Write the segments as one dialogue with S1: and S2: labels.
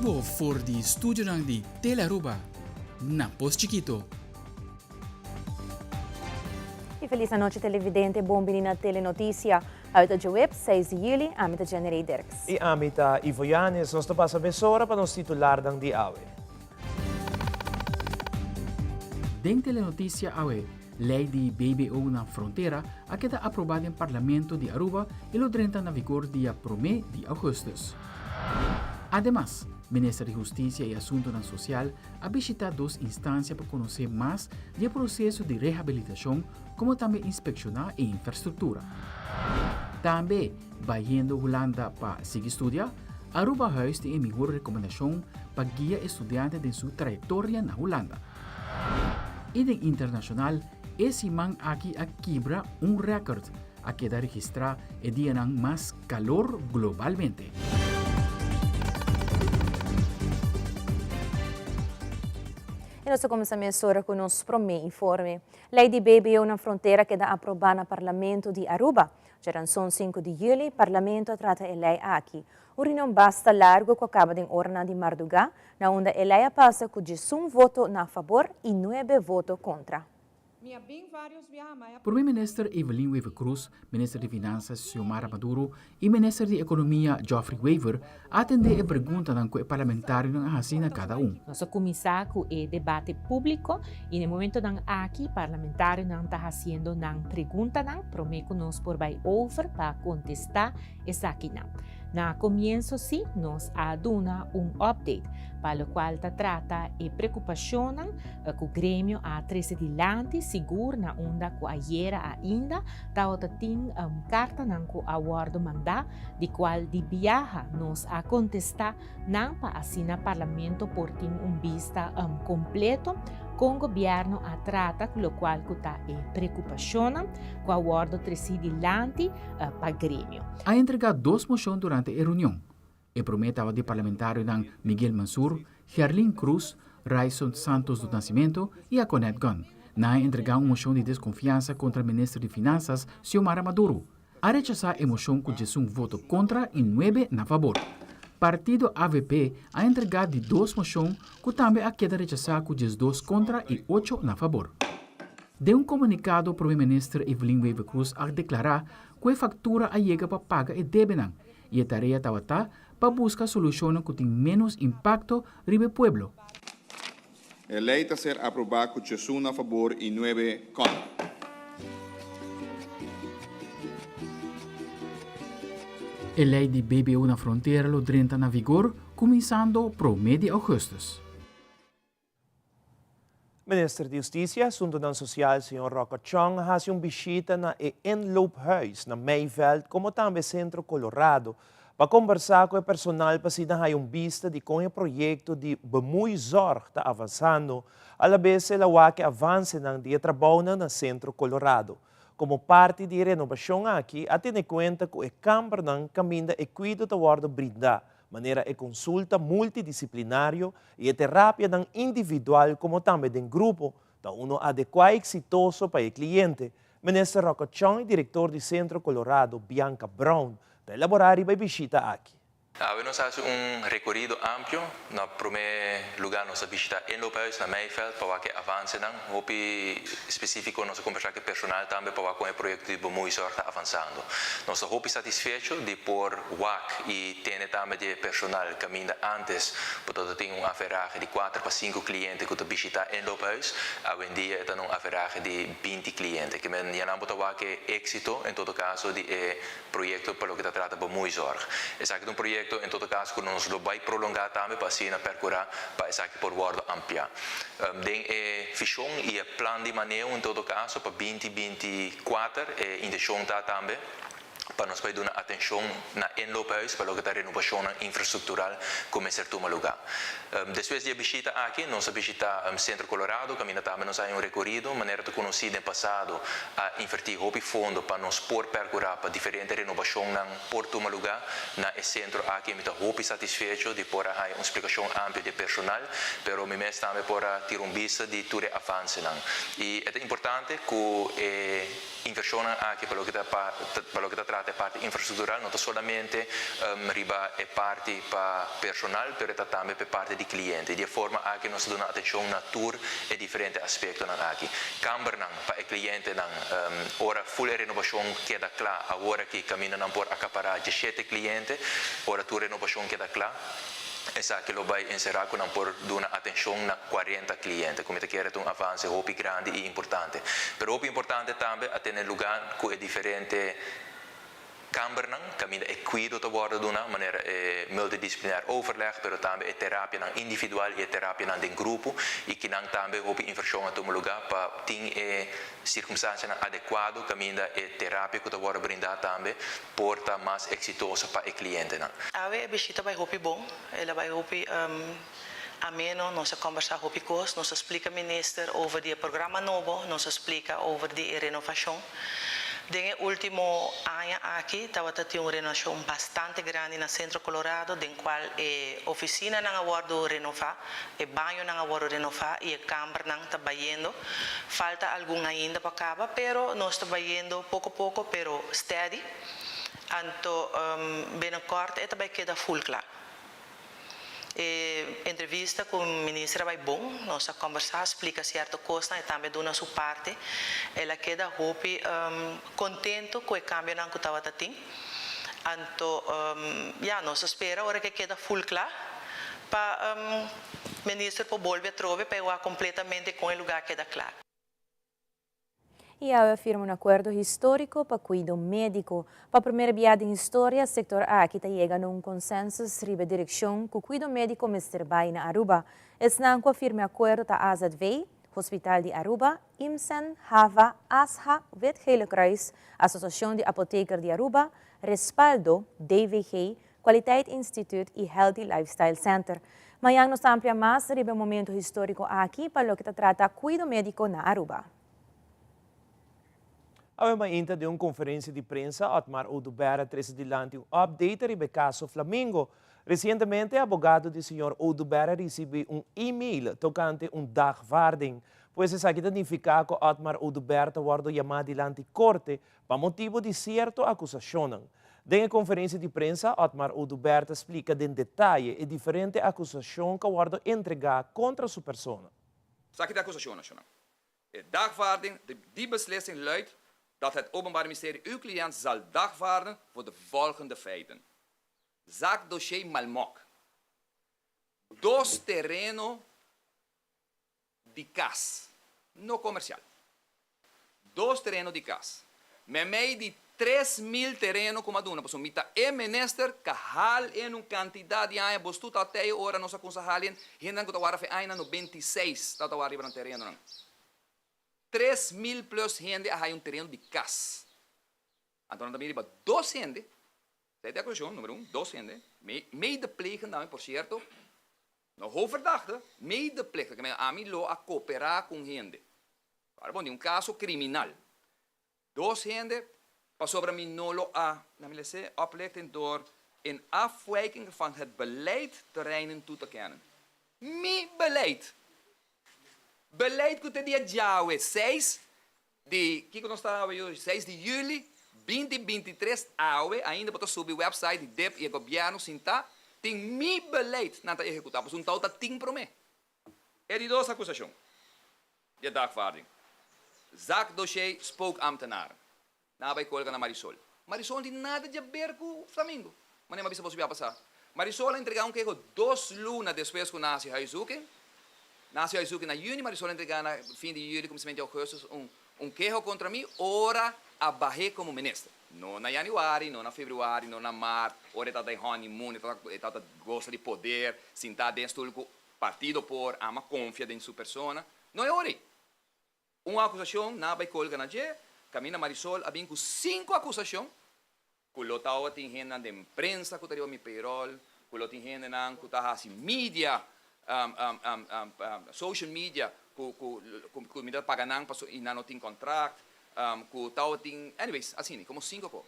S1: bibo for di studionan di Tele Aruba na Pos Chikito.
S2: Y feliz anochi televidente, bon bini na Telenoticia. Awe ta djaweps, 6 di juli, ami ta Jenny Dirks.
S3: Y ami ta Ivo Yanes, nos ta pasa mesora pa nos titularnan di awe.
S1: Den Telenoticia awe, ley di BBO na frontera a keda aproba den Parlamento di Aruba y lo drenta na vigor dia prome di augustus. Ademas, Minister di Husticia y Asuntonan Social a bishita dos instancia pa conoce mas di e proceso di rehabilitacion como tambe inspecciona e infrastructura. Tambe, bayendo Hulanda pa sigui studia, Arubahuis tin e mihor recomendacion pa guia e studiante den su trayectoria na Hulanda. Y den internacional, e siman aki a kibra un record, a keda registra e dianan mas calor globalmente.
S2: Y nos ta cuminsa mesora cu nos prome informe. Ley di BBO na frontera keda aproba na Parlamento di Aruba. Djaranson 5 di juli, Parlamento a trata e ley aki. Un reunion basta largo cu a caba den oranan di marduga, na unda e ley a pasa cu 11 voto na fabor y 9 voto contra.
S1: Prome Minister Evelyn Wever-Croes, Minister di Finanzas Xiomara Maduro y Minister di Economia Geoffrey Wever a atende e preguntanan cu e parlamentarionan a haci na cada un.
S4: Nos a cuminsa cu e debate publico y na e momentonan aki parlamentarionan ta haciendo nan preguntanan prome cu nos por bay over pa contesta esakinan. Na comienso si nos a duna un update pa locual ta trata e preocupacionnan cu gremio a trece dilanti sigur na unda cu ayera ainda tawata tin cartanan cu a wordo manda di cual di biaha nos a contesta nan pa asina Parlamento por tin un bista completo con gobierno a trata cu locual cu ta e preocupacionnan cu a wordo treci dilanti pa gremio.
S1: A entrega dos mocion durante e reunion. E prome tabata di parlamentarionan Miguel Mansur, Gerlin Croes, Ryson Santos do Nascimento y Aconet Gunn. Nan a entrega un mocion di desconfiansa contra minister di Finanzas Xiomara Maduro. A rechasa e mocion cu 11 voto contra y 9 na fabor. Partido avp a entrega di dos mocion cu tambe a keda rechasa cu 12 contra y 8 na fabor. Den un comunicado Prome Minister Evelyn Wever-Croes a declara cu e factura a yega pa paga e debenan y e tarea tabata pa busca solucionnan cu tin menos impacto riba e pueblo.
S5: E ley ta ser aproba cu 11 na fabor y 9 contra.
S1: E ley di BBO na frontera lo drenta na vigor cuminsando prome di augustus.
S3: Minister di Husticia y Asuntonan Social, señor Rocco Chong, a haci un bishita na e Inloophuis na Meiveld como tambe Centro Colorado pa combersa cu e personal pa asina haya un bista di con e proyecto di Bemoeizorg ta avansando. Alabes el a wak e avancenan di e trabounan na Centro Colorado. Como parti di e renobacion aki a tene cuenta cu e cambernan caminda e cuido ta wordo brinda, manera e konsulta multidisiplinario i e terapianan individual komo tambe den grupo, ta uno adekuá i eksitoso pa e kliente, Minister Rocco Chong i direktor di Sentro Colorado, Bianca Brown, ta elaborá riba e bishita aki.
S6: Awe nos a hasi un rekorido amplio. Na promé lugá nos a bishitá Inloophuis na Meiveld pa wak e avansenan. Hopi spesífiko nos a kombersá ku e personal tambe pa wak kon e proyekto di Bemoeizorg ta avansando. Nos ta hopi satisfecho di por wak i tene tambe di e personal kaminda antes bo tabata tin un averahe di kuater pa sinku kliente ku ta bishitá Inloophuis, awendia e ta na un averahe di 20 kliente. Ke men ya nan bo ta wak e éksito en todo kaso di e proyekto pa loke ta trata Bemoeizorg. Esaki ta un proyekto en todo kaso ku nos lo bai prolongá tambe pa asina perkurá pa esaki por wòrdu ampliá. Den e vishon i e plan di maneho en todo kaso pa 2024 e intenshon ta tambe pa nos bai duna atenshon na inloophuis pa loke ta renobashonnan infrastruktural ku mester tuma lugá. Despues di e bishita aki nos a bishitá Centro Colorado kaminda tambe nos a haña un rekorido. Manera ta konosí den pasado a invertí hopi fondo pa nos por perkurá pa diferente renobashonnan por tuma lugá na e sentro aki. Mi ta hopi satisfecho di por a haña un splikashon amplio di e personal, pero mi mes tambe por a tira un bista di tur e avansenan. I e ta importante ku e invershonnan aki pa loke ta pa loke ta. trata e parti infrastructural no ta solamente riba e parti pa personal, pero ta tambe pa e parti di cliente. Di e forma aki nos ta duna atencion na tur e diferente aspectonan aki. Kambernan pa e clientenan, ora full e renovacion keda cla, awor aki camindanan por acapara 17 cliente, ora tur renovacion keda cla, esaki lo bay encera cu nan por duna atencion na 40 cliente. Cu mi ta kere un avance hopi grandi y importante. Pero hopi importante tambe a tene lugar cu e diferente kambernan, caminda e cuido ta wordo duna, manera multidisciplinair overleg, pero tambe e terapianan individual y e terapianan den grupo, y cu nan tambe hopi inversion a tuma lugar pa tin e circunstancianan adecuado caminda e terapia cu ta wordo brinda tambe por ta mas exitoso pa e clientenan.
S7: Awe bishita a bay hopi bon, el a bay hopi ameno, nos a combersa hopi cos, nos a splica minister over di programa nobo, nos a splica over di renovacion. Den ultimo aña aki tabata tin un renovacion bastante grandi na Centro Colorado, den cual e oficinanan a wordo renova, e bañonan a wordo renova y e kambernan ta bayendo. Falta algun ainda pa caba, pero nos ta bayendo poco poco, pero steady. Anto binnenkort e ta bay keda full cla. E entrevista cu e minister a bay bon, nos a combersa, splica cierto cos y tambe duna su parti. El a keda hopi contento cu e cambionan cu tabata tin. Anto, ja, nos ta spera ora cu keda full cla pa minister por bolbe atrobe pa completamente cu e lugar keda cla.
S2: Y a firma un acuerdo historico pa cuido medico. Pa prome biaha den historia, e sector aki ta yega na un consenso riba direccion cu cuido medico mester bay na Aruba. Esnan cu a firma e acuerdo ta AZV, Hospital di Aruba, IMSEN, HAVA, ASHA, Wit Gele Kruis, Asociacion di Apotheker di Aruba, Respaldo, DVG, Kwaliteit Instituut y Healthy Lifestyle Center. Mañan nos ta amplia mas riba e momento historico aki pa loke ta trata cuido medico na Aruba.
S3: Awe mainta den un conferencia di prensa, Otmar Oduber a trece dilanti un update riba caso Flamingo. Recientemente, abogado di señor Oduber a ricibi un e-mail tocante un dagvaarding. Pues esaki ta significa cu Otmar Oduber ta wordo yama dilanti corte pa motibo di cierto acusacion. Den conferencia di prensa, Otmar Oduber ta splica den detaye e diferente acusacion cu a wordo entrega contra su persona.
S8: Esaki ta acusacion nacional. De dagvaarding, die beslissing luidt dat het Openbaar Ministerie uw cliënt zal dagvaarden voor de volgende feiten. Zaakdossier Malmok. Dos tereno di cas, no comercial. Dos tereno di cas. Memey di 3 mil tereno cu m'a duna, pasobra mi ta e minister cu a haal in un cantidad di aña, boso ta te ora nos a cuminsa haal in, hende cu ta warda aña 96, ta ta riba tereno nan. 3 mil plus hende a un tereno di cas. Anto, tambe riba dos hende, Zij de acusatie, nummer 1, dos hende, medeplegende, por cierto, no hoofdverdachte, medeplichtige, ami lo a coopera cu hende. Awor, bon, un caso criminal. Dos hende, pasobra mi no lo a, nou wil zeggen, oplichting door in afwijking van het beleid terreinen toe te kennen. Mi beleid. Beleid cu te dia djawe 6 di, kico nos ta 6 di juli 2023, awe, ainda bo ta subi website di DIP y gobierno sinta, tin mi beleid nan ta ehecuta, pues un tal ta tin prome. E di dos acusacion. Di dagvaarding. Zaakdossier spookambtenaren. Nan a bay colga na Marisol. Marisol tin nada di haber cu Flamingo. Mas nem avisa você passar. Marisol a entrega un keho 2 luna despues cu nan a haci huiszoeking. Nan a haci huiszoeking na juni, Marisol a entrega na fin di juli, cuminsamento di augustus, un keho contra mi, ora a bah'e como minister. No na januari, no na februari, no na maart, ora e ta den honeymoon, e ta gosta di poder, sinta den stoel cu partido por, ama confia den su persona. No e ora. Un acusacion, nan a bay colga na dje, caminda Marisol, a bin cu cinco acusacion, cu lo tin hende den prensa cu ta mi payroll, cu lo tin hende nan cu ta hasi media, social media, cu mi ta paga nan paso y nan no tin contract, cu tin, anyways, asina, como cinco co.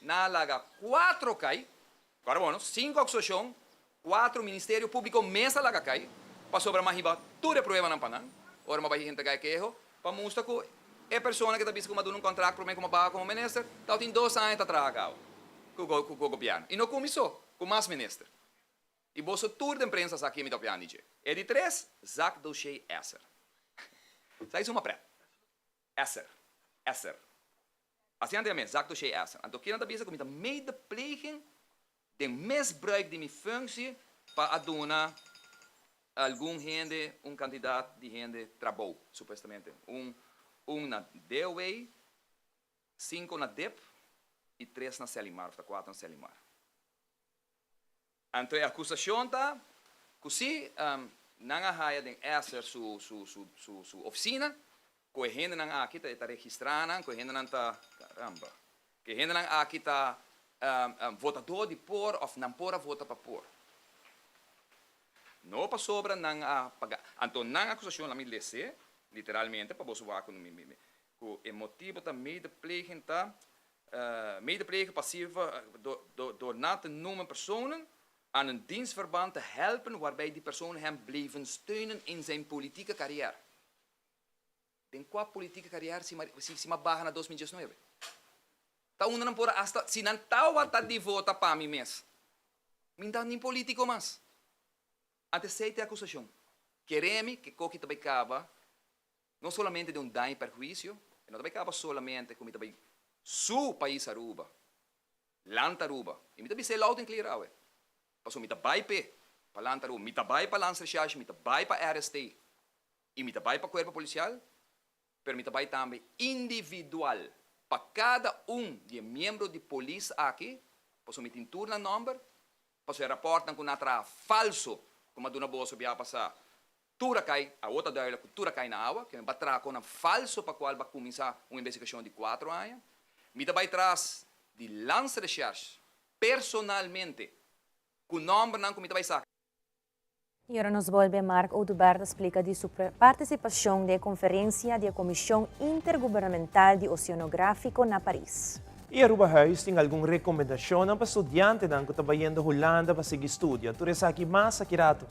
S8: Nan a laga cuatro cay, awor bueno, cinco acusacion, cuatro Ministerio Publico mes a laga cay, pasobra m'a hiba tur prueba nan pa nan, ora m'a bay entrega keho, pa mustra cu E persona ku ta bisa ku mi a duna un kontrakt promé ku mi a baha komo minister, tabatin dos aña ta traha kaba ku ku gobièrnu. I no ku mi so, ku mas minister. I boso tur den prensa sa kie mi ta opinan di dje. E di tres, zakdossier Esser. Sa i suma pret. Esser. Esser. Asina ta yam'é, zakdossier Esser. Anto kinan ta bisa ku mi ta medepleging den misbruik di mi functie pa a duna algun hende, un kantidat di hende trabou, supuestamente. Un, un na DOW, sinku na dip i tres na Selimar, of ta kuater na Selimar. Anto e acusacion ta cu si nan a haya den Esser su su su su su oficina cu e hendenan aki ta e ta registra nan, cu e hendenan ta, caramba, cu e hendenan aki ta votador di por of nan por a vota pa por. No pasobra nan a paga. Anto nan acusacion, la mi lese literalmente pa boso wak cu mi mi cu e motibo ta medepleging ta Medeplegen passieve door na te noemen personen aan een dienstverband te helpen waarbij die personen hem bleven steunen in zijn politieke carrière. Den kua politieke carrière si si m'a baha na 2019? Ta unda nan por a hasta si nan tawata di vota pa mi mes mi n'ta ni politico mas. Ante esey ta e acusacion. Kere mi ke koki ta bay caba No solamente den un daño y perhuicio, e no ta bay caba solamente cu mi ta bay su pais Aruba, lanta Aruba. Y mi ta bis'é loud and clear awe, pasobra mi ta bay p'e, pa lanta Aruba. Mi ta bay pa Landsrecherche, mi ta bay pa RST y mi ta bay pa Cuerpo Policial, pero mi ta bay tambe individual pa cada un di e miembro di polis aki, pasobra mi tin tur nan nomber, pasobra e raportnan cu nan a traha falso, cu mi a duna boso biaha pasa, Tur a kai, awor ta duidelijk ku tur a kai na awa, ke mi ba traha konan falso pa kual ba kuminsá un investigashon di kuatro aña. Mi ta bai tras di Landsrecherche personalmente ku nòmbernan ku mi ta bai saka.
S2: I ora nos bolbe Mark Oduber ta splika di su partisipashon den e konferensia di e Komishon Intergubernamental di Oseanografiko na Paris.
S3: I Aruba Huis tin algun rekomendashonnan pa studiantenan ku ta bayendo Hulanda pa sigui studia. Tur esaki mas aki ratu.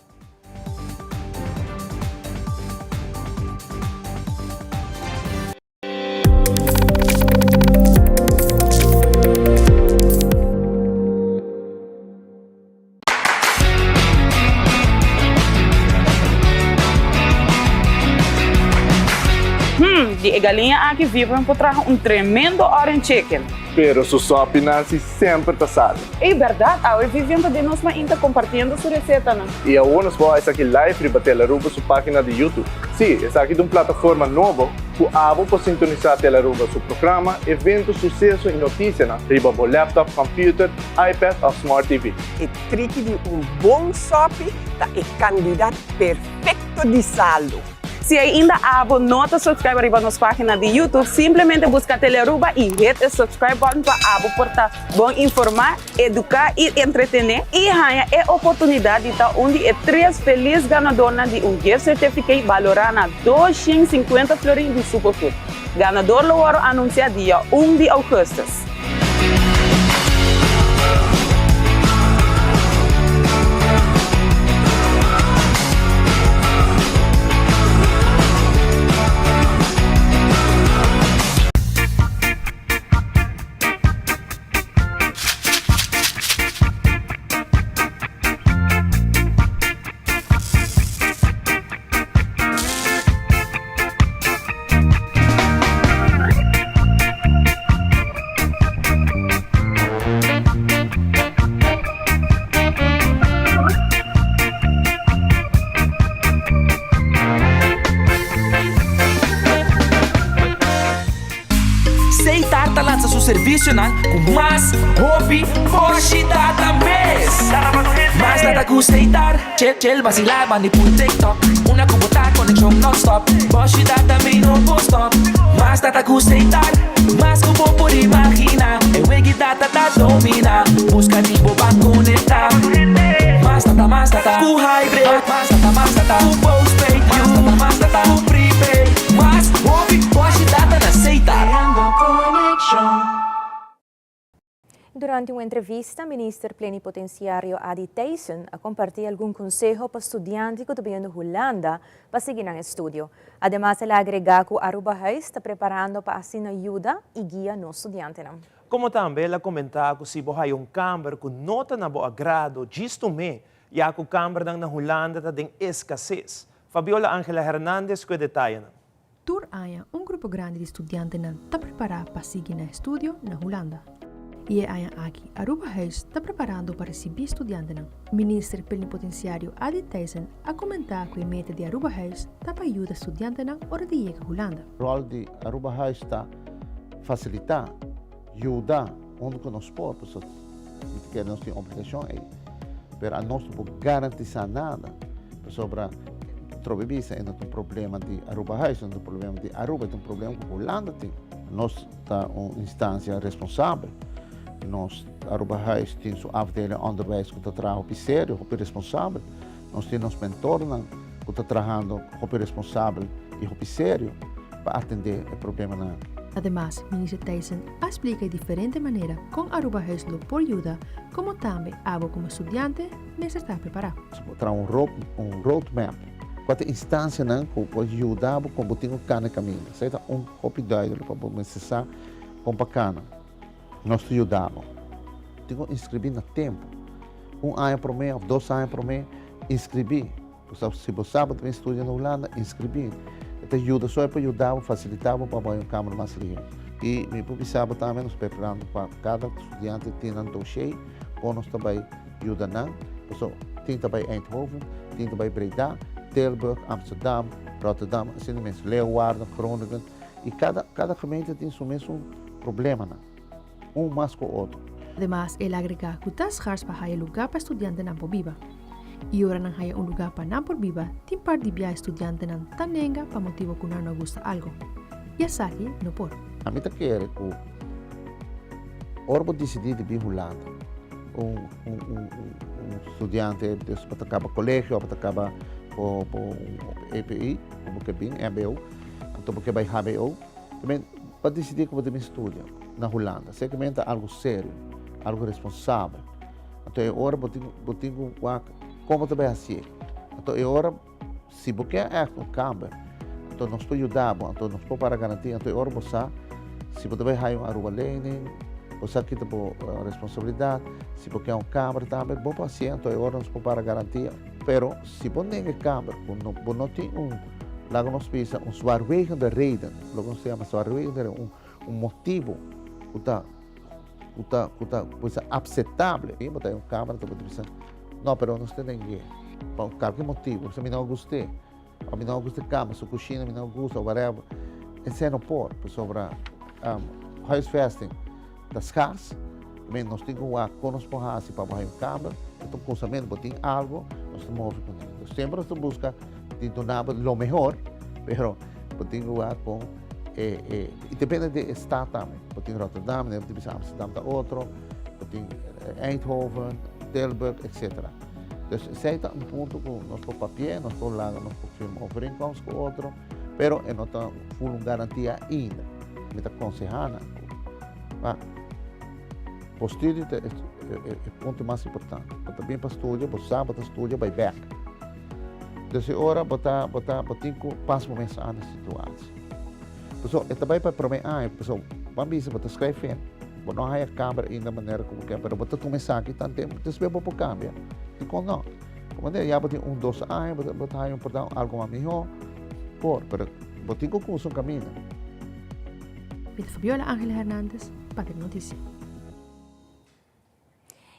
S9: Hmm, di e galiña aki Vivian por traha un tremendo orange chicken.
S5: Pero su sopi Nancy semper ta sali.
S9: Ey berdad, awe Vivian ta den nos mainta compartiendo su recetanan.
S5: Y awor nos por haci esaki live riba Telaruba su pagina di YouTube. Sí, esaki ta un plataforma nobo cu abo por sintonisa Telaruba su programa, evento, suceso y noticianan riba bo laptop, computer, iPad of Smart TV.
S10: E triki di un bon sopi ta e kandidat perfekto di salu.
S9: Si ainda abo no ta subscribe riba nos pagina di YouTube, simplemente busca Telearuba y hit e subscribe button pa abo por ta bon informa, educa y entretene y haña e oportunidad di ta un di e tres feliz ganadornan di un gift certificate balora na 250 florin di Superfood. Ganador lo wòrdu anuncia dia un di augustus.
S11: Seitar ta lansa su servicionan cu mas hopi boshi data mes. Mas data cu Seitar, chill chill vacila bandi pul TikTok. Una cu bo ta conexion non stop, boshi data mi no por stop. Mas data cu Seitar, mas cu bo por imagina. E wegi data ta domina, busca di bo ban conecta. Mas data, mas data cu hybrid, mas data, mas data cu postpaid, mas data, mas data cu prepaid. Mas hopi boshi data na Seitar.
S2: Durante un entrevista, Minister Plenipotenciario Adi Thijssen a comparti algun conseho pa studiante cu ta bayendo Hulanda pa sigui nan estudio. Ademas, el a agrega cu Arubahuis ta preparando pa asina yuda y guia nos studiantenan.
S3: Como tambe el a comenta cu si bo haya un kamber cu no ta na bo agrado, djis tum'é, ya cu kambernan na Hulanda ta den escasez. Fabiola Angela Hernandez cu e detayenan.
S12: Tur aña un grupo grandi di studiantenan ta prepará pa sigui nan estudio na Hulanda. I e aña aki Arubahuis ta preparando pa risibí studiantenan. Minister Plenipotenciario Adi Thijssen a komentá ku e meta di Arubahuis ta pa yuda studiantenan ora di yega Hulanda.
S13: Ròl di Arubahuis ta fasilitá, yuda unda ku nos por, pasobra mi ta kere nos tin obligashon ei, pero anos no por garantisá nada. Pasobra trobe bisa e no ta un problema di Arubahuis, no ta un problema di Aruba, e ta un problema ku Hulanda tin. Nos ta un instancia responsabel. Nos Arubahuis tin su afdeling onderwijs ku ta traha hopi serio, hopi responsabel. Nos tin nos mentornan ku ta trahando hopi responsabel i hopi serio pa atendé e problemanan.
S12: Ademas, Minister Thijssen a splika e diferente manera kon Arubahuis lo por yuda, komo tambe abo komo studiante mester ta prepará.
S13: Bo traha un road un roadmap kua ta instansianan ku por yuda bo kon bo tin ku kana e kaminda. Esei ta un hopi duidelijk pa bo mester sa kon pa kana. Nos ta yuda bo. Tin ku inskribí na tempu. Un aña promé òf dos aña promé inskribí. Bo si bo sa bo ta bin studia na Hulanda, inskribí. E ta yuda so e por yuda bo, fasilitá bo pa bo haña un kamer mas lihé. I mi por bisa bo tambe nos preparando pa kada studiante tin nan doshé kon nos ta bai yuda nan. Pasobra tin ta bai Eindhoven, tin ta bai Breda, Tilburg, Amsterdam, Rotterdam, asina mes, Leeuwarden, Groningen. I kada kada gemeente tin su mesun problemanan, un mas ku otro.
S12: Ademas el a agregá ku ta skars pa haya lugá pa studiantenan por biba. I ora nan haya un lugá pa nan por biba, tin par di bia e studiantenan ta nenga pa motibu ku nan no gusta algu. I esaki no por.
S13: Ami ta kere ku ora bo disidí di bin Hulanda, un un un un studiante dus bo ta kaba kolegio òf bo ta kaba bo bo EPI ku bo ke bin, mbo, anto bo ke bai hbo, tamen bo a disidí ku bo ta bin studia na Hulanda. Sekermente ta algu serio, algu responsabel. Anto e ora bo tin bo tin ku wak kon bo ta bai hasié. Anto e ora si bo ke ègt un kamber, anto nos por yuda bo, anto nos por para garantia, anto e ora bo sa si bo ta bai haya un Aruba lening, bo sa kita bo responsabilidat, si bo ke un kamber tambe bo por hasié, anto e ora nos por para garantia. Pero si bo nenga e kamber ku no bo no tin un laga nos bisa un zwaarwegende reden, loke nos ta yama zwaarwegende reden, un un motibu ku ta ku ta ku ta ku ta apseptable bo ta den un kamera bo ta bisa no pero nos ta den pa kalke motibu mi no gust'é of mi no gusta e kama su kushina mi no gusta of whatever esei no por pasobra huisvesting ta skars nos tin ku wak kon nos por hasi pa bo haña un kamber e ta un kusamentu bo tin algu nos ta move kuné semper nos ta buska di duna bo lo mehor pero bo tin ku wak kon E, e, y depende de e stad tambe. Bo tin Rotterdam, bo tin bisa Amsterdam ta otro, bo tin Eindhoven, Tilburg, etc. Dus esei ta un punto ku nos por papia, nos por laga, nos por firma overeenkomst ku otro, pero e no ta full un garantia ainda. Mi ta konsehá nan ku, pa bo studio ta e, e, e punto mas importante. Bo ta bin pa studia, bo sa bo ta studia, bai bek. Dus e ora bo ta, bo ta, bo tin ku pas bo mes aan e situatie. Pasobra e ta bai pa e promé aña, pasobra ban bisa bo ta skrijf in, bo no haya kamer ainda manera ku bo ke, pero bo ta tuma esaki tan tempu, despues bo por kambia. Dikon no? Por manera ya bo tin un dos aña, bo ta bo ta haya un por ta algu mas mihó, por, pero bo tin ku kusa un kaminda.
S12: Mi ta Fabiola Angela Hernandez pa Telenoticia.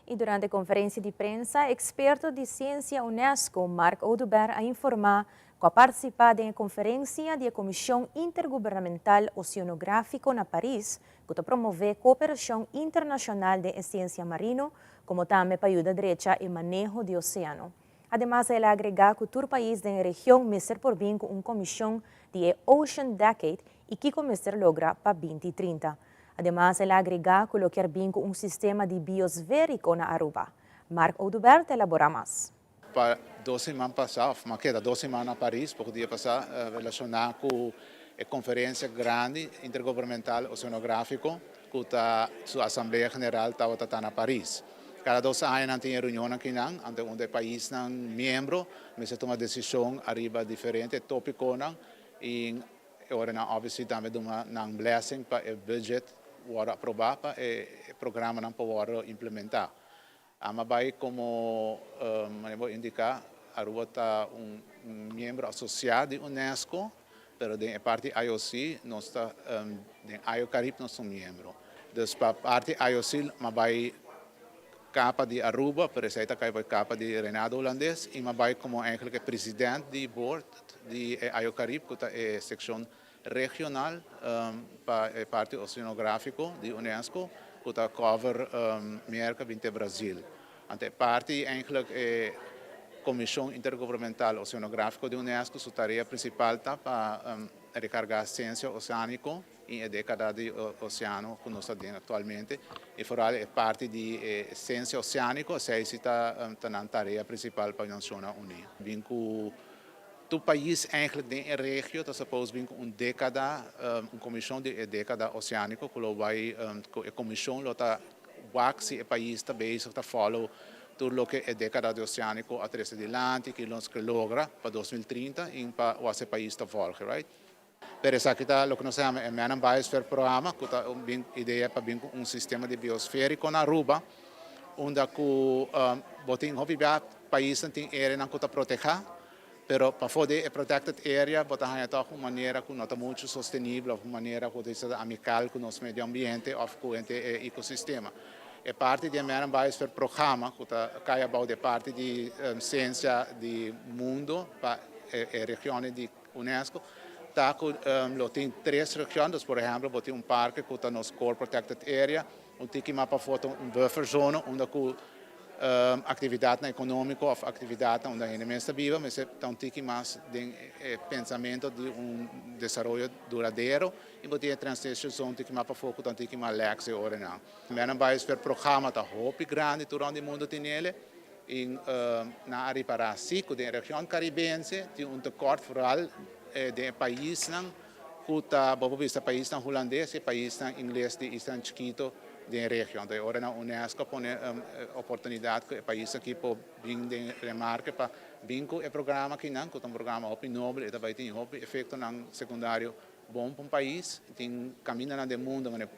S2: Y durante conferencia di prensa, experto di ciencia UNESCO, Marc Oduber, a informa cu a participa den e conferencia di e Comision Intergubernamental Oceanografico na Paris, cu ta promove cooperacion internacional den e ciencia marino, como tambe pa yuda drecha e maneho di oceano. Ademas el a agrega cu tur pais den e region mester por bin cu un comision di e Ocean Decade y kico mester logra pa 2030. Ademas el a agrega cu lo kier bin cu un sistema di biosferico na Aruba. Marc Oduber ta elabora mas.
S14: Pa dos siman pasa, of ma keda dos siman na Paris poko dia pasa, relaciona cu e conferencia grandi intergubernamental oceanografico. ku ta su asamblea general tabata ta na Paris. Kada dos aña nan tin e reunionnan kinan, ante unda e paisnan miembro mester tuma desishon ariba diferente topikonan i e ora nan obviously tambe duna nan blessing pa e budget wòrdu aprobá pa e programanan por wòrdu implementá. Ama bai komo manera bo indiká, Aruba ta un miembro asosiá di unesco, pero den e parti IOC nos ta den IOCarib nos ta un miembro. Dus pa parti IOC m'a bai kapa di Aruba, pero esei ta kai pa kapa di Reinado Hulandes i m'a bai komo eigenlijk e president di board di e IOCarib ku ta e sekshon regional pa e parti oceanográfiko di unesco ku ta cover Merka bin te Brazil. Anto e parti eigenlijk e Komishon Intergubernamental Oceanográfiko di unesco su tarea prinsipal ta pa rekargá siensia oseániko in e dékada di oseano ku nos ta den aktualmente i foral e parti di e siensia oseániko esei si ta nan tarea prinsipal pa Nashonnan Uní. Bin ku Tur pais eigenlijk den e regio ta suppose bin ku un dekada, un komishon di e dekada oseániko ku lo bai, ku e komishon lo ta wak si e pais ta bezig ta follow tur loke e dekada di oseániko a trese dilanti, ki nos ke logra pa 2030 i pa wak si e pais ta volge, right. Pero esaki ta loke nos ta yama e Man and Biosphere Programa ku ta un bin idea pa bin ku un sistema di biosfériko na Aruba unda ku bo tin hopi bia paisnan tin areanan ku ta protehá pero pafó di e protected area bo ta haña tòg un manera ku no ta muchu sostenibel òf un manera ku ta amikal ku nos medio ambiente òf ku henter e ekosistema. E parti di e Man and Biosphere Programa ku ta kai abou di e parti di siensia di mundo pa e regionnan di UNESCO ta ku lo tin tres region, dus por ehempel bo tin un parke ku ta nos core protected area, un tiki mas pafó ta un buffer zone unda ku aktividatnan ekonómiko òf aktividatnan unda hende mes ta biba mester ta un tiki mas den e pensamentu di un desaroyo duradero i bo tin e transition zone un tiki mas pafó ku ta un tiki mas lèks e oranan. Menen Biosphere Programma ta hopi grandi tur rònt di mundu tinele. I nan a ripará sí ku den e region karibense tin un tekort foral den e paisnan ku ta, bo por bisa paisnan hulandes i paisnan ingles di islanan chikito den e region. Anto e ora nan unesco a pone oportunidat ku e pais aki por bin den remarke pa bin ku e programa akinan ku ta un programa hopi noble i ta bai tin hopi efektonan sekundario Bon pa un pais, tin camindanan den mundo manera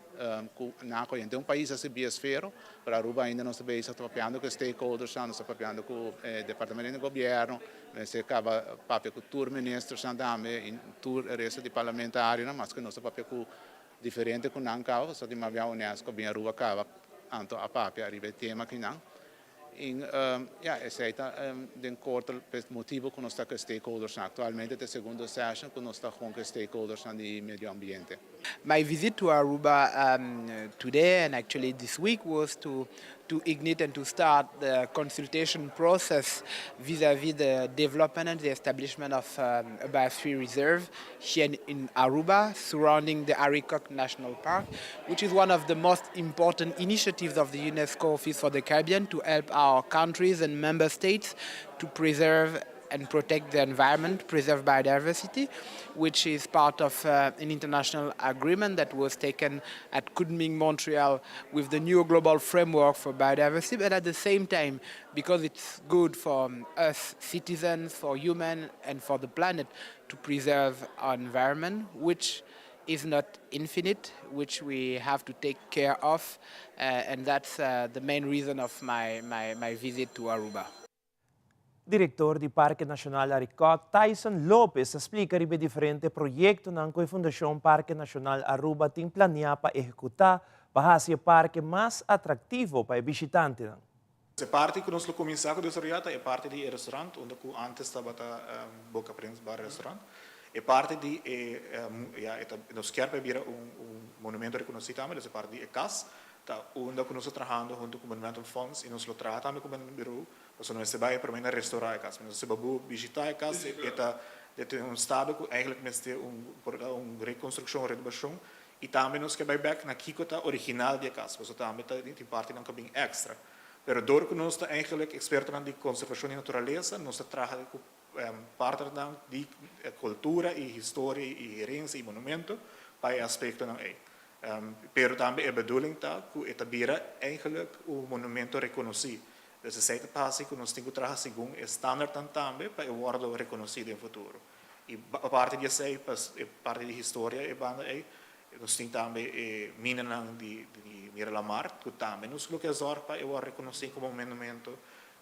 S14: cu nan a coge. Den un pais asi biosfero, pero Aruba ainda nos ta bezig ta papiando cu e stakeholdersnan, nos ta papiando cu e departamento di gobierno, mester caba papia cu tur ministersnan tambe y tur e resto di parlamentarionan, mas cu nos ta papia cu diferente cu nan caba, pasobra tin mabia Unesco bin Aruba caba anto a papia ariba e tema akinan. Y ya, esey ta den korto e motibo cu nos ta cu e stakeholdersnan. Actualmente ta e segundo session cu nos ta con cu e stakeholdersnan di medio ambiente.
S15: My visit to Aruba um, today and actually this week was to, to ignite and to start the consultation process vis-à-vis -vis the development and the establishment of um, a biosphere reserve here in, in Aruba surrounding the Arikok National Park, which is one of the most important initiatives of the UNESCO Office for the Caribbean to help our countries and member states to preserve and protect the environment, preserve biodiversity, which is part of uh, an international agreement that was taken at Kunming, Montreal, with the new global framework for biodiversity. But at the same time, because it's good for um, us citizens, for human, and for the planet to preserve our environment, which is not infinite, which we have to take care of, uh, and that's uh, the main reason of my, my, my visit to Aruba.
S3: Direktor di Parke Nashonal Arikok, Tyson Lopez, a splika riba e diferente proyektonan ku e Fundashon Parke Nashonal Aruba tin planiá pa ehekutá pa hasi e parke mas atraktivo pa e bishitantenan.
S16: E parti ku nos lo kuminsá ku desaroyá ta e parti di e restaurant unda ku ántes tabata Boca Prins Bar Restaurant. E parti di e ya e ta nos kier pa e bira un un monumento rekonosí tambe, dus e parti di e kas ta unda ku nos ta trahando huntu ku Monumental Fonds i nos lo traha tambe ku Bureau Pasobra no mester bai promé na restaurá e kas. Si bo bu bishitá e kas e ta den un estado ku eigentlik mester un por ta un rekonstrukshon, un renobashon i tambe nos ke bai bèk na kiko ta original di e kas pasobra tambe ta tin partinan ku a bin èkstra. Pero dor ku nos ta eigentlik ekspertonan di konservashon di naturalesa nos ta traha ku partnernan di kultura i historia i herensia i monumento pa e aspektonan ei. Pero tambe e bedoeling ta ku e ta bira eigenlijk un monumento rekonosí. Dus esei ta pasa ku nos tin ku traha segun e standaardnan tambe pa e wòrdu rekonosí den futuro. I aparte di esei, pa e parti di historia e banda ei, nos tin tambe e minanan di Miralamar ku tambe nos lo ke zòrg pa e wòrdu rekonosí komo un monumento.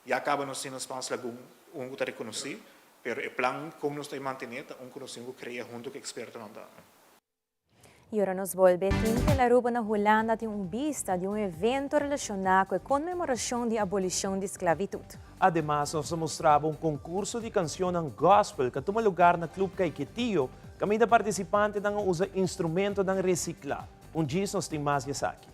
S16: Ya kaba nos tin na Spaans Lagoon un ku ta rekonosí, pero e plan kon nos ta mantené ta un ku nos tin ku krea huntu ku ekspertonan tambe.
S2: Y ora nos bolbe tin Telaruba na Hulanda tin un bista di un evento relaciona cu e conmemoracion di abolicion di sclavitud.
S3: Ademas nos ta mostrabo un concurso di cancionnan gospel ca tuma lugar na Club Caiquetio, caminda participantenan a usa instrumentonan recicla. Un djis nos tin mas di esaki.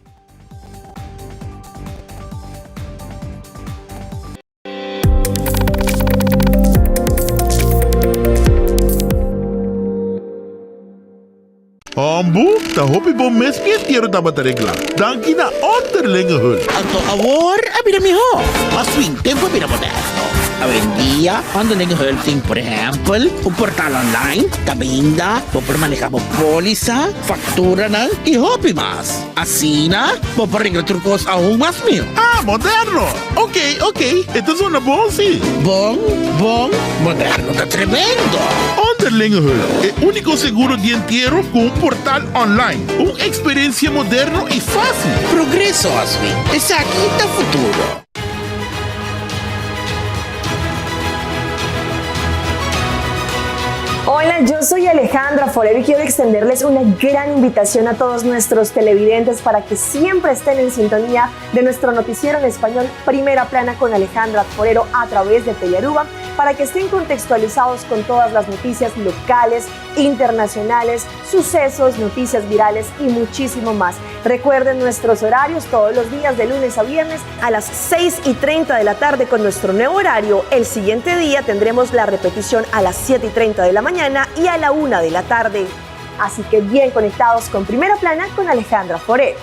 S17: Hombu, ta hopi bon mes mi entiero tabata regla. Danki na Onderlinge Hulp.
S18: Anto awor a bira mihó. Mas fin tempu a bira moderno. Awendia Onderlinge Hulp tin por ehèmpel un portal online kaminda bo por maneha bo pólisa, fakturanan i hopi mas. Asina bo por regla tur kos aun mas mihó.
S17: Ah, moderno! Ok, ok, e ta zona bon si.
S18: Bon, bon, moderno ta tremendo!
S17: Onderlinge Hulp, e úniko seguro di entiero ku un portal online. Un eksperensia moderno i fásil.
S18: Progreso, Oswin. Esaki ta futuro.
S19: Hola, yo soy Alejandra Forero y quiero extenderles una gran invitación a todos nuestros televidentes para que siempre estén en sintonía de nuestro noticiero en español Primera Plana con Alejandra Forero a través de Telearuba para que estén contextualizados con todas las noticias locales, internacionales, sucesos, noticias virales y muchísimo más. Recuerden nuestros horarios todos los días de lunes a viernes a las 6 y 30 de la tarde con nuestro nuevo horario. El siguiente día tendremos la repetición a las 7 y 30 de la mañana y a la 1 de la tarde. Así que bien conectados con Primera Plana con Alejandra Forero.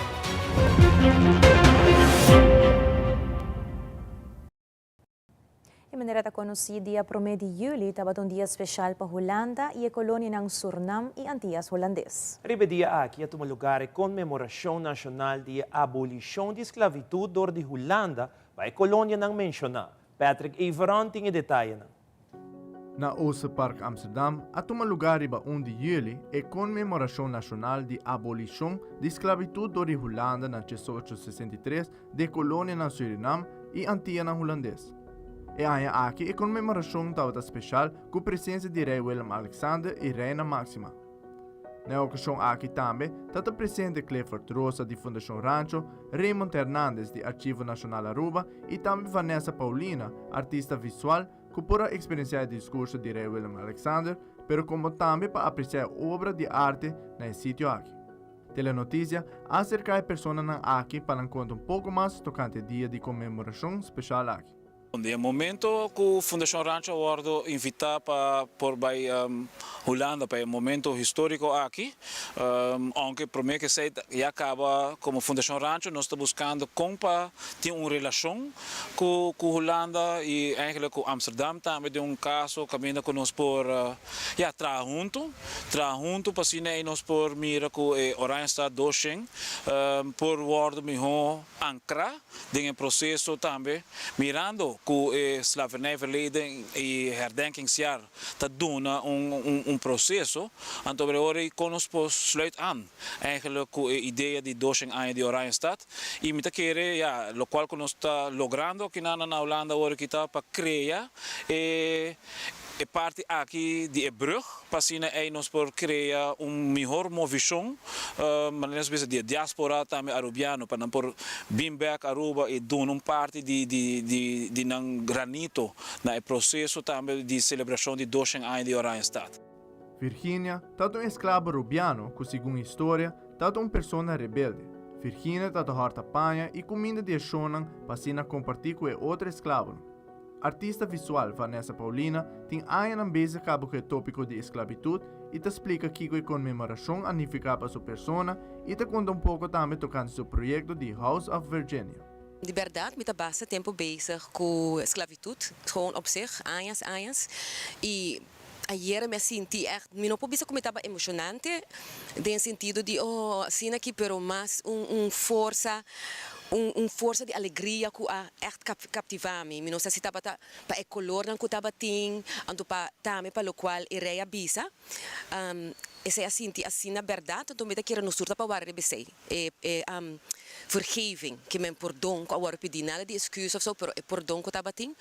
S2: E manera ta konosí dia promé di yüli tabata un dia speshal pa Hulanda i e kolonianan Surnam i Antias Hulandes.
S3: Riba e dia aki a tuma lugar e konmemorashon nashonal di e abolishon di sklavitut dor di Hulanda pa e kolonianan menshoná. Patrick Everon tin e detayenan.
S5: Na Oosterpark Amsterdam a tuma lugá riba un di yüli e konmemorashon nashonal di abolishon di sklabitut dor di Hulanda na diesocho sesenta i tres di e kolonianan Surinam i Antianan Hulandes. E aña aki e konmemorashon tabata speshal ku presensia di Rei Willem-Alexander i Reina Máxima. Na e okashon aki tambe ta ta presente Clifford Rosa di Fundashon Rancho, Raymond Hernandez di Archivo Nashonal Aruba i tambe Vanessa Paulina, artista visual, ku por a eksperensiá e diskurso di Rei Willem-Alexander, pero komo tambe pa apresiá e obra di arte na e sitio aki. Telenotisia a aserká e personanan aki pa nan konta un poko mas tokante e dia di konmemorashon speshal aki.
S20: Di e momento cu Fundacion Rancho a wordo invita pa por bay Hulanda pa e momento historico aki, aunke prome cu esey ya caba como Fundacion Rancho nos ta buscando con pa tin un relacion cu Hulanda y eigenlijk cu Amsterdam tambe den un caso caminda cu nos por ya traha hunto, traha hunto pa asina ey nos por mira cu e Oranjestad doshen por wordo miho ancra den e proceso tambe mirando cu e slavernijverleden y herdenkingsjaar ta duna un un proceso, anto ora ora y con nos por sluit aan eigenlijk cu e idea di doshen aña di Oranjestad y mi ta kere ya locual cu nos ta logrando akinan na Hulanda awor aki ta pa crea e E parti aki di e brug, pa asina ei nos por crea un mihor movicion, manera nos bisa di e diaspora tambe Arubiano, pa nan por bin bek Aruba y duna un parti di di di nan granito na e proceso tambe di celebracion di doshen aña di Oranjestad.
S5: Virginia tabata un esklabo rubiano ku segun historia tabata un persona rebelde. Virginia tabata hòrta paña i kuminda di e shonnan pa asina kompartí ku e otro esklabonan. Artista visual Vanessa Paulina tin añanan bezig kaba ku e tópiko di esklabitut i ta splika kiko e konmemorashon a nifiká pa su persona i ta konta un poko tambe tokante su proyekto di House of Virginia.
S21: Di bèrdat mi ta basta tempu bezig ku sklabitut, gewoon op zich, añas añas. I. Ayera mi a sinti ègt, mi no por bisa ku mi tabata emoshonante den sentido di oh asina aki pero mas un un forsa un un forsa di alegria ku a ègt kaptivá mi. Mi no sa si tabata pa e kolornan ku tabatin anto pa tambe pa lokual e rei a bisa. Esei a sinti asina bèrdat anto mi ta kere nos tur ta pa wara riba esei. E e vergeving, ke men pordon ku a wòrdu pidí, nada di excuse of so, pero e pordon ku tabatin.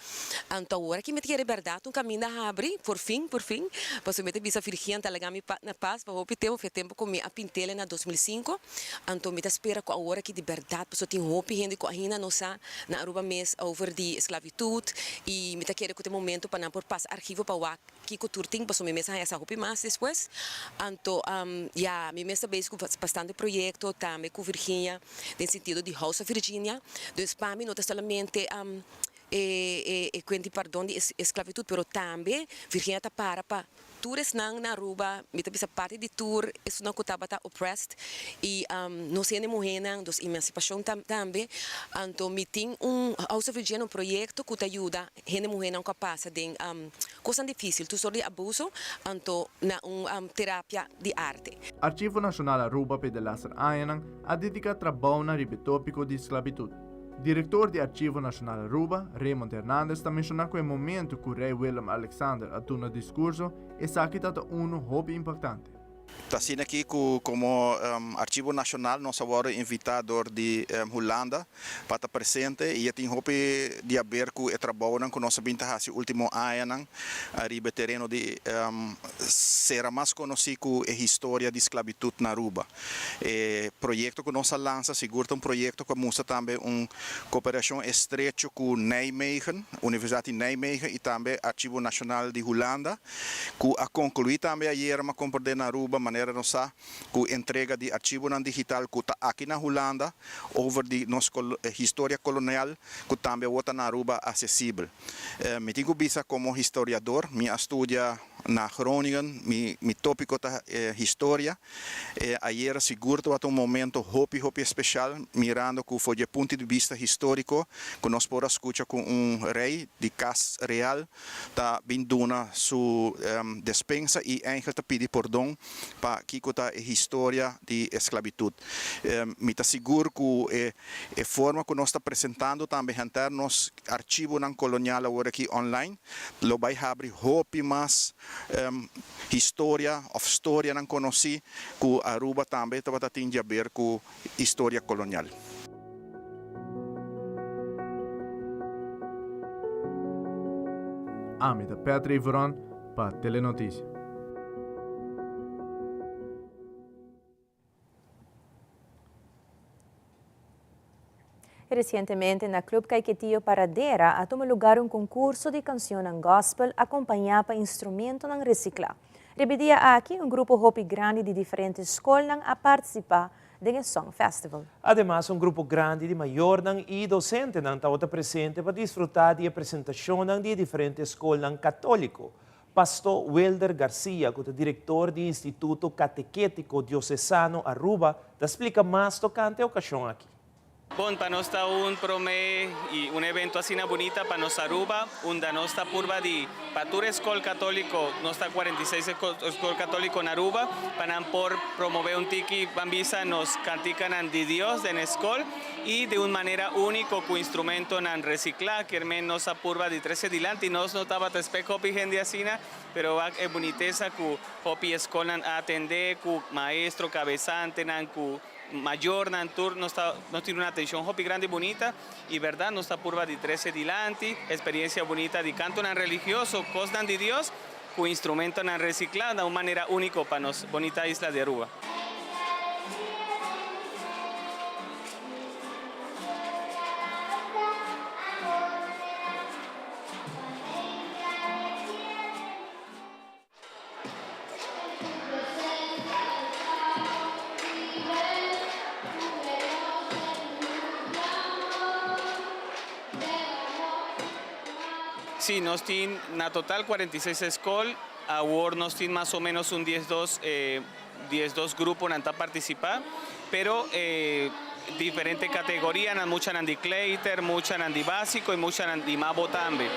S21: Anto awor aki mi ta kere bèrdat un kaminda habri, por fin, por fin, pasobra mi ta bisa Virginia ta laga mi na pas pa hopi tempu, fe tempu ku mi a pint'el na 2005, anto mi ta spera ku awor aki di bèrdat, pasobra tin hopi hende ku ainda no sa na Aruba mes over di esklavitud, i mi ta kere ku ta e momento pa nan por pasa archivo pa wak Kiko tur tin pasobra mi mes a haña sa hopi mas despues. Anto ya, mi mes ta bezig ku bastante proyekto, tambe ku Virginia den sentido di House of Virginia. Dus pa mi no ta solamente e e kuent di pardon di esklavitud, pero tambe Virginia ta para pa tur esnan na Aruba, mi ta bisa parti di tur esunnan ku tabata oppressed i nos hende muhénan, dus emansipashon tambe. Anto mi tin un House of Virginia, un proyekto ku ta yuda Hende muhénan ku a pasa den kosnan difísil, tur sort di abuso, anto na un terapia di arte.
S5: Archivo Nashonal Aruba p'e delaster añanan a dediká trabounan riba e tópiko di sklabitut. Direktor di Archivo Nashonal Aruba, Raymond Hernandez ta menshoná ku e momentu ku Rei Willem Alexander a duna diskurso, esaki ta ta unu hopi impaktante.
S22: Ta asina aki ku komo Archivo Nashonal nos a wòrdu invitá dor di Hulanda pa ta presente i e tin hopi di haber ku e trabounan ku nos a bin ta hasi último añanan ariba e tereno di sera mas konosí ku e historia di sklabitut na Aruba. E proyekto ku nos a lansa sigur ta un proyekto ku a mustra tambe un koperashon estrecho ku Nijmegen, Universidat di Nijmegen i tambe Archivo Nashonal di Hulanda. Ku a konkluí tambe ayera ma komprendé na Aruba manera nos sa ku entrega di archivonan digital ku ta aki na Hulanda over di nos historia kolonial ku tambe awor ta na Aruba asesibel. Mi tin ku bisa komo historiador mi a studia na Groningen mi mi topiko ta historia ayera sigur tabata un momento hopi hopi espeshal mirando ku for di e punto di bista historiko ku nos por a skucha ku un rei di kas real ta bin duna su despensa i Angel ta pidi pordon pa kiko ta e historia di esklabitut. Mi ta sigur ku e e forma ku nos ta presentando tambe henter nos archivonan kolonial awor aki online lo bai habri hopi mas historia òf storianan konosí ku Aruba tambe tabata tin diaber ku historia kolonial.
S5: Ami ta Patrick Veron pa Telenoticia.
S2: Recientemente na Club Caiquetio Paradera a tuma lugar un concurso di cancionnan gospel acompaña pa instrumentonan recicla. Riba e dia aki un grupo hopi grandi di diferente scolnan a participa den e Song Festival.
S3: Ademas un grupo grandi di mayornan i dosentenan tabata presente pa disfrutá di e presentashonnan di e diferente skolnan katóliko. Pastó Wilder Garcia, ku ta direktor di Instituto Katekétiko Diosesano Aruba, ta splika mas tokante e okashon aki.
S23: Bon, pa nos ta un prome y un evento asina bunita pa nos Aruba, unda nos ta purba di pa tur escol catolico, nos ta 46 escol catolico na Aruba, pa nan por promove un tiki ban bisa nos canticanan di Dios den escol y di un manera unico cu instrumentonan recicla, kiermen nos a purba di trece dilanti, nos no tabata spek hopi hende asina, pero wak e bunitesa cu hopi escolnan a atende, cu maestro, cabesantenan, cu. Mayornan tur nos ta nos tin un atencion hopi grandi y bunita y berdad nos ta purba di trece dilanti experiencia bunita di cantonan religioso, cosnan di Dios cu instrumentonan recicla na un manera unico pa nos bonita isla di Aruba. Sí, nos tin na total 46 skol, awor nos tin mas o menos un diesdos diesdos gruponan ta partisipá, pero diferente kategorianan, muchanan di kleiter, muchanan di básiko i muchanan di mabo tambe.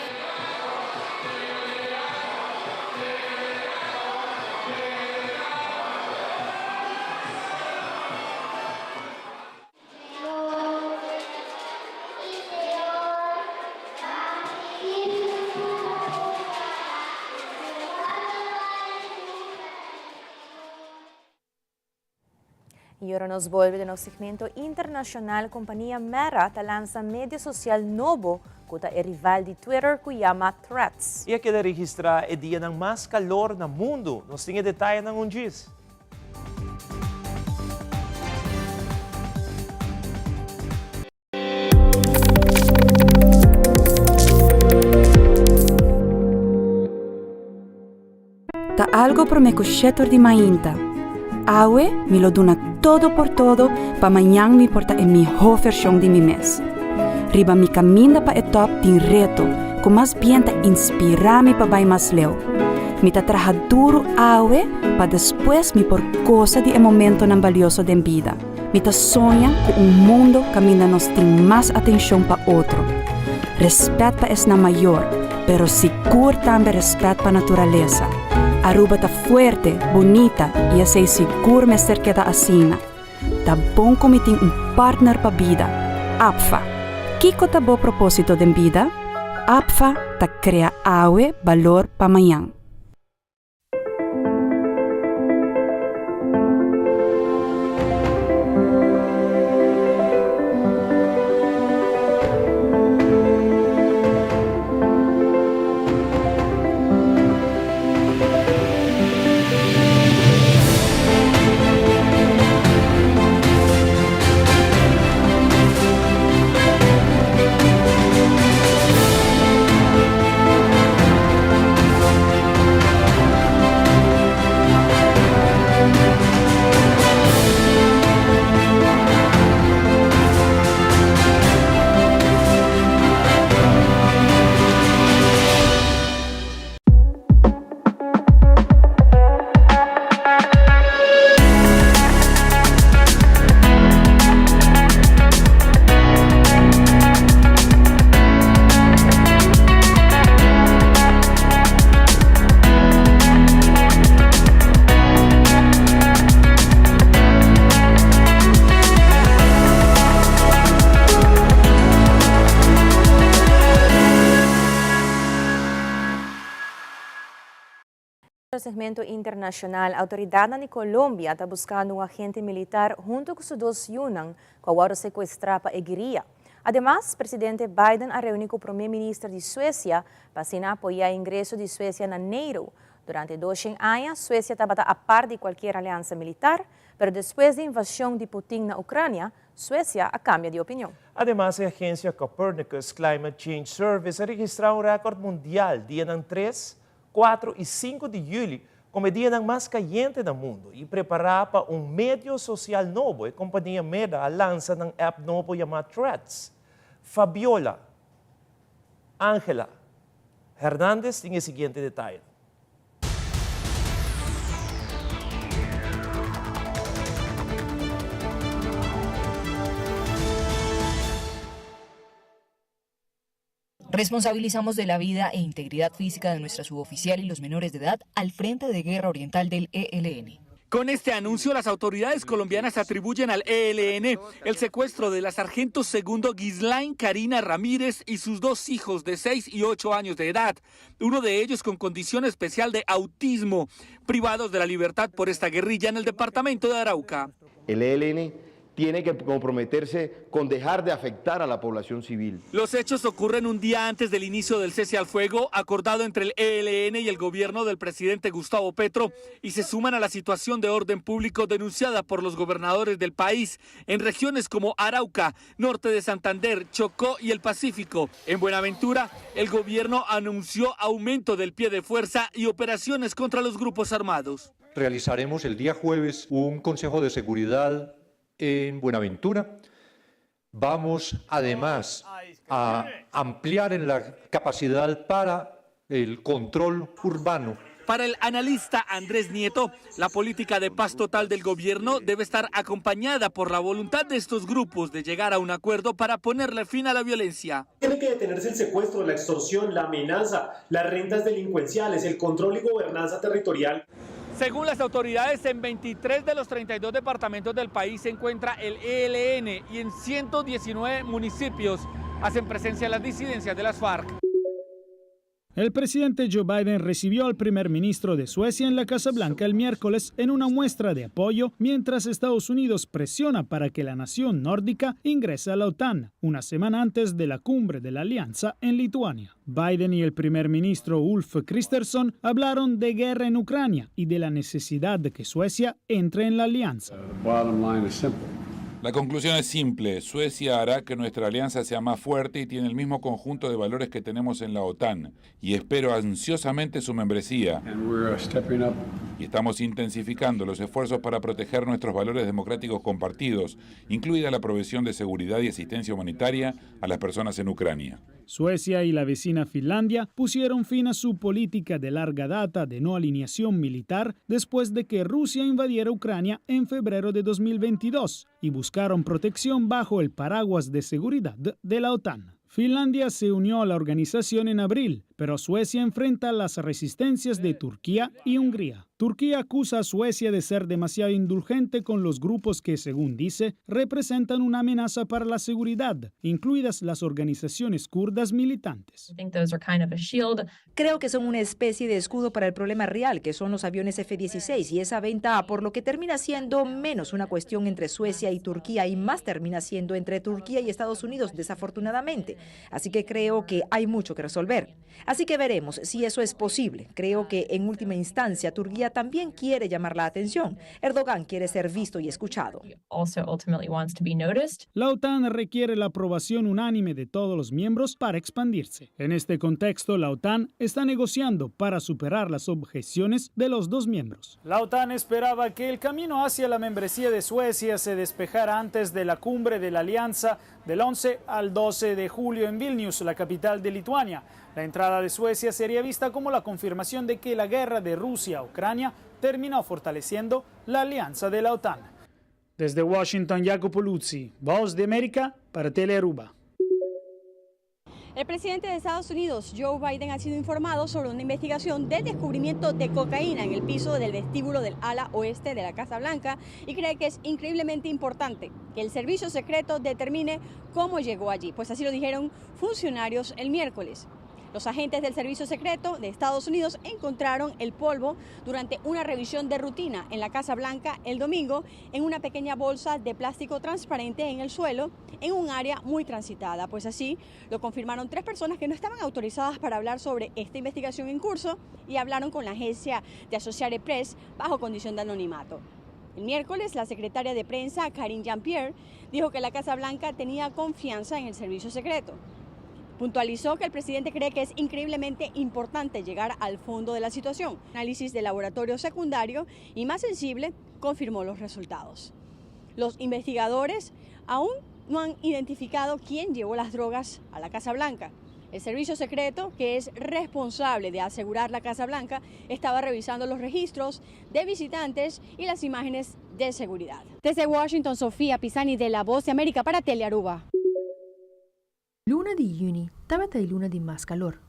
S2: Ora nos bolbe den nos segmento internacional, compania Meta ta lansa media social nobo cu ta e rival di Twitter cu yama Threads.
S3: I a keda registrá e dianan mas kalor na mundu. Nos tin e detayenan un djis.
S1: Ta algo prome ku shetor di mainta. Awe mi lo duna todo por todo pa mañan mi por ta e mihó vershon di mi mes. Riba mi kaminda pa e tòp tin reto ku mas bien ta inspirá mi pa bai mas leu. Mi ta traha duru awe pa despues mi por gosa di e momentonan balioso den bida. Mi ta soña ku un mundo kaminda nos tin mas atenshon pa otro, rèspèt pa esnan mayor, pero sigur tambe rèspèt pa naturalesa. Aruba ta fuerte, bunita i esei sigur mester keda asina. Ta bon ku mi tin un partner pa bida, APFA. Kiko ta bo propósito den bida? APFA ta krea awe balor pa mañan.
S2: Segmento internacional, autoridadnan di Colombia ta buscando un agente militar hunto cu su dos yunan cu a wordo secuestra pa e guerilla. Ademas, presidente Biden a reuni cu prome minister di Suecia pa asina apoya e ingreso di Suecia na NATO. Durante doshen aña, Suecia tabata apart di cualkier aliansa militar, pero despues di invasion di Putin na Ucrania, Suecia a cambia di opinion.
S3: Ademas e agencia Copernicus Climate Change Service a registra un record mundial dianan tres, kuatro i sinku di yüli komo e dianan mas kayente na mundu i prepará pa un medio sosial nobo, e kompania Meta a lansa nan app nobo yamá Threads. Fabiola Angela Hernandez tin e siguiente detayenan.
S4: Responsabilizamos de la vida e integridad física de nuestra suboficial y los menores de edad al Frente de Guerra Oriental del ELN.
S6: Con este anuncio, las autoridades colombianas atribuyen al ELN el secuestro de la sargento segundo Ghislaine Karina Ramírez y sus dos hijos de 6 y 8 años de edad, uno de ellos con condición especial de autismo, privados de la libertad por esta guerrilla en el departamento de Arauca.
S24: El ELN tiene que comprometerse con dejar de afectar a la población civil.
S6: Los hechos ocurren un día antes del inicio del cese al fuego acordado entre el ELN y el gobierno del presidente Gustavo Petro y se suman a la situación de orden público denunciada por los gobernadores del país en regiones como Arauca, Norte de Santander, Chocó y el Pacífico. En Buenaventura, el gobierno anunció aumento del pie de fuerza y operaciones contra los grupos armados.
S25: Realizaremos el día jueves un Consejo de Seguridad en Buenaventura. Vamos además a ampliar en la capacidad para el control urbano.
S6: Para el analista Andrés Nieto, la política de paz total del gobierno debe estar acompañada por la voluntad de estos grupos de llegar a un acuerdo para ponerle fin a la violencia.
S26: Tiene que detenerse el secuestro, la extorsión, la amenaza, las rentas delincuenciales, el control y gobernanza territorial.
S6: Según las autoridades, en 23 de los 32 departamentos del país se encuentra el ELN y en 119 municipios hacen presencia las disidencias de las FARC.
S7: El presidente Joe Biden recibió al primer ministro de Suecia en la Casa Blanca el miércoles en una muestra de apoyo mientras Estados Unidos presiona para que la nación nórdica ingrese a la OTAN, una semana antes de la cumbre de la alianza en Lituania. Biden y el primer ministro Ulf Kristersson hablaron de guerra en Ucrania y de la necesidad de que Suecia entre en la alianza.
S8: La conclusión es simple. Suecia hará que nuestra alianza sea más fuerte y tiene el mismo conjunto de valores que tenemos en la OTAN. Y espero ansiosamente su membresía. Y estamos intensificando los esfuerzos para proteger nuestros valores democráticos compartidos, incluida la provisión de seguridad y asistencia humanitaria a las personas en Ucrania.
S7: Suecia y la vecina Finlandia pusieron fin a su política de larga data de no alineación militar después de que Rusia invadiera Ucrania en febrero de 2022 y buscaron protección bajo el paraguas de seguridad de la OTAN. Finlandia se unió a la organización en abril, pero Suecia enfrenta las resistencias de Turquía y Hungría. Turquía acusa a Suecia de ser demasiado indulgente con los grupos que, según dice, representan una amenaza para la seguridad, incluidas las organizaciones kurdas militantes.
S9: Creo que son una especie de escudo para el problema real, que son los aviones F-16 y esa venta, por lo que termina siendo menos una cuestión entre Suecia y Turquía y más termina siendo entre Turquía y Estados Unidos, desafortunadamente. Así que creo que hay mucho que resolver. Así que veremos si eso es posible. Creo que en última instancia Turquía también quiere llamar la atención. Erdogan quiere ser visto y escuchado.
S7: La OTAN requiere la aprobación unánime de todos los miembros para expandirse. En este contexto, la OTAN está negociando para superar las objeciones de los dos miembros. La OTAN esperaba que el camino hacia la membresía de Suecia se despejara antes de la cumbre de la alianza del 11 al 12 de julio en Vilnius, la capital de Lituania. La entrada de Suecia sería vista como la confirmación de que la guerra de Rusia a Ucrania terminó fortaleciendo la alianza de la OTAN. Desde Washington, Jacopo Luzzi, Voz de América para Telearuba.
S10: El presidente de Estados Unidos, Joe Biden, ha sido informado sobre una investigación del descubrimiento de cocaína en el piso del vestíbulo del ala oeste de la Casa Blanca y cree que es increíblemente importante que el servicio secreto determine cómo llegó allí. Pues así lo dijeron funcionarios el miércoles. Los agentes del Servicio Secreto de Estados Unidos encontraron el polvo durante una revisión de rutina en la Casa Blanca el domingo en una pequeña bolsa de plástico transparente en el suelo en un área muy transitada. Pues así lo confirmaron tres personas que no estaban autorizadas para hablar sobre esta investigación en curso y hablaron con la agencia de Associated Press bajo condición de anonimato. El miércoles, la secretaria de prensa, Karine Jean-Pierre, dijo que la Casa Blanca tenía confianza en el servicio secreto. Puntualizó que el presidente cree que es increíblemente importante llegar al fondo de la situación. Análisis de laboratorio secundario y más sensible confirmó los resultados. Los investigadores aún no han identificado quién llevó las drogas a la Casa Blanca. El servicio secreto, que es responsable de asegurar la Casa Blanca, estaba revisando los registros de visitantes y las imágenes de seguridad. Desde Washington, Sofía Pisani de La Voz de América para Telearuba.
S12: Luna di yüni tabata e luna di mas kalor.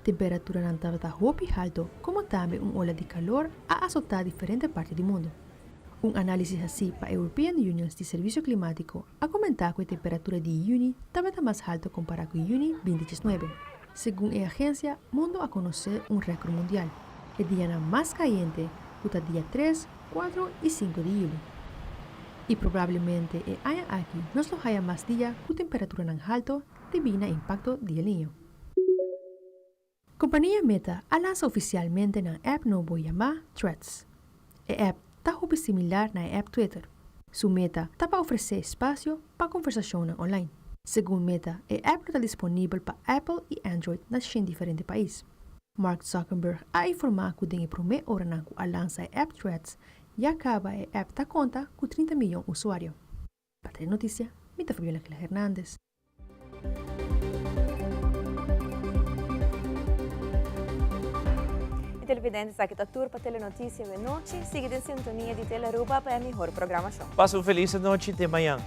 S12: Temperaturanan tabata hopi halto komo tambe un ola di kalor a asotá diferente parti di mundu. Un análisis hasí pa European Union's di Servisio Klimátiko a komentá ku e temperatura di yüni tabata mas halto kompará ku yüni binti diesnuebe. Segun e agensia, mundu a konosé un rèkòrt mundial, e dianan mas kayente ku ta dia tres, kuatro i sinku di yüli. I probablemente e aña aki nos lo haya mas dia ku temperaturanan halto debí na impakto di El Niño. Kompania Meta a lansa ofisialmente nan app nobo yamá Threads. E app ta hopi similar na e app Twitter. Su meta ta pa ofresé espasio pa konversashonnan online. Segun Meta, e app lo ta disponibel pa Apple i Android na shen diferente pais. Mark Zuckerberg a informá ku den e promé oranan ku a lansa e app Threads, ya kaba e app ta konta ku 30 miyon usuario. Pa Telenotisia, mi ta Fabiola Gila Hernandez.
S2: Y televidentes, aki ta tur pa Telenoticia awe nochi. Sigui den sintonia di Telearuba pa e mihor programacion.
S3: Pasa un feliz anochi, te mañan.